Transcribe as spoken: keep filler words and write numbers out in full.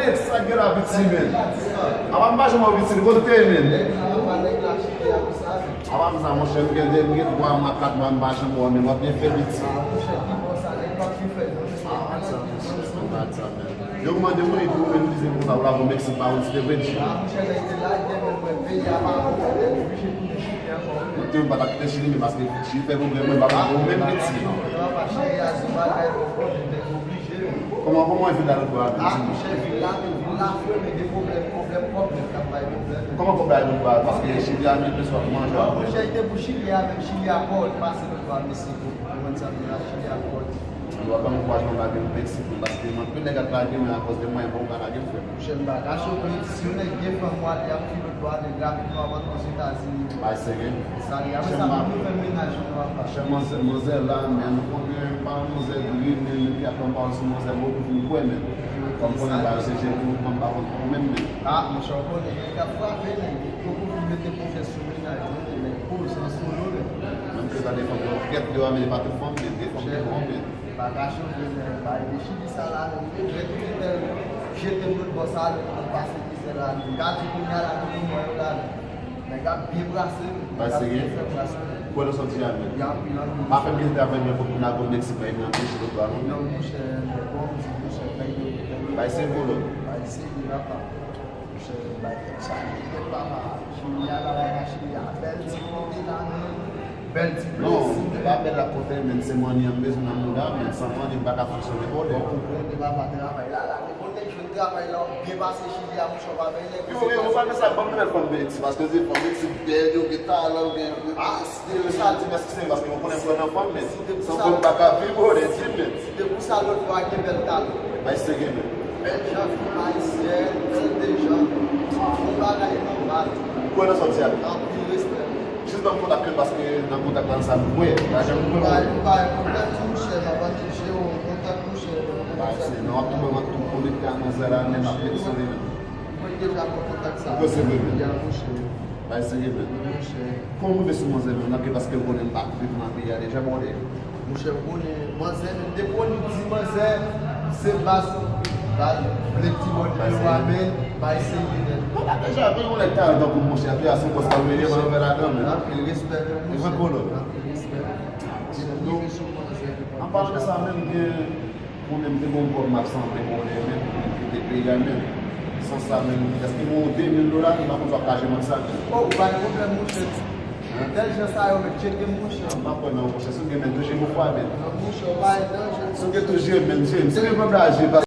Sa gen la piti, men. Apa m pa janm wè w piti, kote w te ye, men? Apa m sa, monchè, m gen de, m gen twa mwa, kat mwa, m pa janm wè w, men w ap byen fè piti. Ah, monchè, ki bò sa, nèg pa pi fè, non. Ah, sa, monchè, sa, men. Yo mande moun, epi ou menm, li di konsa, ou la, bon, Meksik, pa ou, se vre, di. Ah, monchè, nèg te la, gen menm mwen, peyi a pa bon, nèg oblije tounen Chili ankò. Ou te, ou pa ta kite Chili, men paske Chili fè pwoblèm, mwen, pa bon, ou menm piti. Chili a, se bagay, bon, nèg oblije. Kòman, kòman w vin la lòt bò a, di m? Ah, monchè, vin la, men vin la fre, men gen pwoblèm, pwoblèm kòb nèt k ap bay pwoblèm. Kòman kòb la lòt bò a? Paske Chili a gen plis wòk manje a. Non, monchè, li te pou Chili a, menm Chili a pa, li pase lòt bò a, Meksiko. Ou konn sa m di la, Chili a pa. Yo ap ban m ankourajman lage m Meksik, men paske m anpil nèg ap lage, men akòz de mwen, bon, m pa lage m, frè m. Monchè, m pa kache w, si yon nèg gen fanm, w ale ap fi lòt bò a, nèg rapidman ap antre Ozetazini. Bay serye. Sa li, apre sa, nou fè mennaj nou anba. Chè manzè, manzè la, men nou konnen pa manzè gri, men nou ki ap pale sou manzè, bon, pou vin kwè, men. Kòm konnen ba yo se jeni, mwen pa konn pou menm, men. Ah, monchè, w konnen, nèg ap frape, nèg. Poko fin mete pwofè sou mennaj, non, men nèg poze an solo, men. Menm ke sa defann yo, kèt yo a, men e pa tout fanm, men gen fanm ki twonpe. Pa kache w, men bay de Chili sa la, men mwen, mwen tou te tèl jete m lòt bò sa, lè m pase mizè la, men gad yo kounye a la, nou konn mwen yo la, men. Nèg ap byen brase, men. Nèg ap byen fè brase. Kwè nan sa w di a, men. Y a anpil, anpil. Pa fè m gen travay, men fòk moun al Meksik, men nan peche lòt bò a, non. Non, monchè, men kòm di, monchè, bay yo, bay yo. Bay se volo. Bay se volo, papa. Monchè, bay tèt chaje, tèt papa. Chili a, bagay la, Chili a, bèl ti kote la, men. Bèl ti plezi, men. Non, pa bèl la kote, men se mani an m bezwen nan mouda, men san mani m pa ka fonksyone, brother. Bon, ou konprann, papa, travay la, la, men bon, nèg jwenn travay la, w ap byen pase Chili a, monchè, w pa bay nèg. Yo, yo, yo pa fè sa, ban m telefòn Meksik, paske se fanm Meksik bèl, yo gen talan, yo gen, ah, se sa, di mèsi, se paske yo konnen m kwè nan fanm, men san fanm m pa ka viv, brother, di, men. Se pou sa lòt bò a gen bèl talan. Bay serye, men. Bèl jan fi ayisyèn, bèl de jan. Bon bagay nòmal. Kwè nan sa w di a. Anpil respè. Jis ban m kontak yo paske nan kontak la sa m kwè. Pa janm kwè. Bay, bay kontak monchè, m ap anonse w kontak monchè. Bay se non, ap tou ban m ap tou konekte ak manzè la, men m ap met sou li menm. Mwen deja pran kontak sa. Ou pèse vre, men. Ya, monchè. Bay serye, men. Monchè. Kòman w rive sou manzè menm nan, paske w konnen m pa viv nan peyi a deja, brother? Monchè, w konnen manzè menm, depi w di manzè, se baz, baz, Black T-Bone, bay serye, men, bay serye, men. Ou pa deja gen yon nèg talan tankou m, monchè, api a se yon bòs k ap rele, mwen anvè ladan, men. Anpil respè, men, monchè. E vre, Polo? Anpil respè. Depi w rive sou manzè, men. An palan de sa, menm gen Konnen m te gon kòb m ap sanble konnen menm pou m kite peyi a menm. San sa menm, èske m gen yon de mil dola ki pa konn sa w ap kache m ak sa menm? Oh, ou pa gen pwoblèm, monchè. Hein? Tèl jan sa yo mèt tcheke m, monchè. M pa kwè nan ou, monchè. Si w gen menm, touche m yon fwa menm. Non, monchè, ou pa gen danje. Si w gen touche menm, si w gen pwoblèm aje,